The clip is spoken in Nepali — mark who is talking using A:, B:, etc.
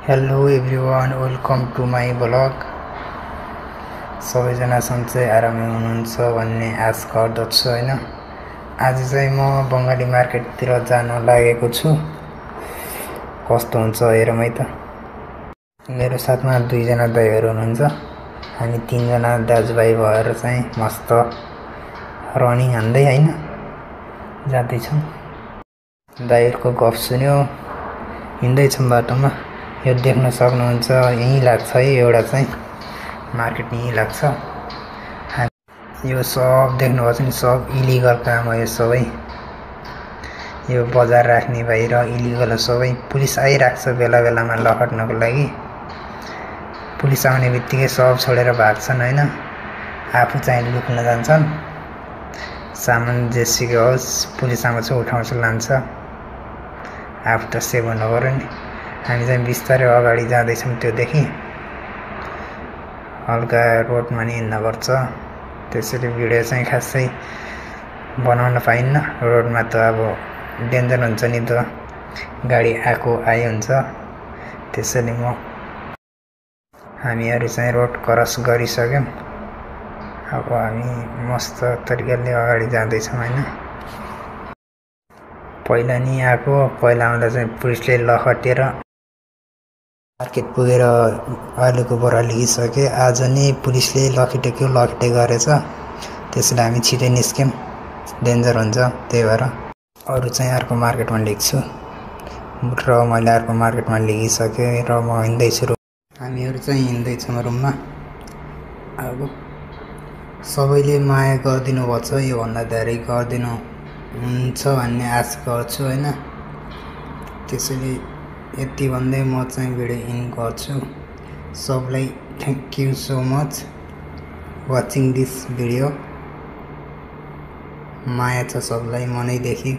A: Hello everyone, welcome to my blog. सबैजना सन्चै आरामै हुनुहुन्छ भन्ने आशा गर्दछु हैन। आज चाहिँ म बङ्गाली मार्केटतिर जान लागेको छु। कस्तो हुन्छ हेरौँ है त। मेरो साथमा दुईजना दाइहरू हुनुहुन्छ। हामी तीनजना दाजुभाइ भएर चाहिँ मस्त रनिङ हान्दै हैन जाँदैछौँ। दाइहरूको गफ सुन्यो, हिँड्दैछौँ बाटोमा। यो देख्न सक्नुहुन्छ, यही लाग्छ है एउटा चाहिँ मार्केट यही लाग्छ। यो सब देख्नुभएको छ नि, सब इलिगल काम हो यो सबै। यो बजार राख्ने बाहिर इलिगल हो सबै। पुलिस आइराख्छ बेला बेलामा लखट्नको लागि। पुलिस आउने बित्तिकै सब छोडेर भाग्छन् हैन। आफू चाहिँ लुक्न जान्छन्। सामान जेसुकै होस् पुलिस आउँछ उठाउँछ लान्छ। आफू त सेभ हुनु पर्यो नि। हामी चाहिँ बिस्तारै अगाडि जाँदैछौँ। त्योदेखि हल्का रोडमा नि हिँड्नुपर्छ। त्यसैले भिडियो चाहिँ खासै बनाउन पाइन्न। रोडमा त अब डेन्जर हुन्छ नि त, गाडी आएको आइ हुन्छ। त्यसैले हामीहरू चाहिँ रोड क्रस गरिसक्यौँ। अब हामी मस्त तरिकाले अगाडि जाँदैछौँ हैन। पहिला नि आएको, पहिला आउँदा चाहिँ पुलिसले लखटेर मार्केट पुगेर आलुको बोरा लिइसके। आज नि पुलिसले लखेटेको लखेटे गरेछ। त्यसैले हामी छिटै निस्क्यौँ, डेन्जर हुन्छ त्यही भएर। अरू चाहिँ अर्को मार्केटमा लिग्छु र मैले अर्को मार्केटमा लिगिसकेँ र म हिँड्दैछु। हामीहरू चाहिँ हिँड्दैछौँ रुममा। अब सबैले माया गरिदिनु भएको छ, योभन्दा धेरै गरिदिनु हुन्छ भन्ने आशा गर्छु हैन। त्यसैले यति भन्दै म चाहिँ भिडियो एन्ड गर्छु। सबलाई thank you so much watching this video. माया छ सबलाई मनैदेखि।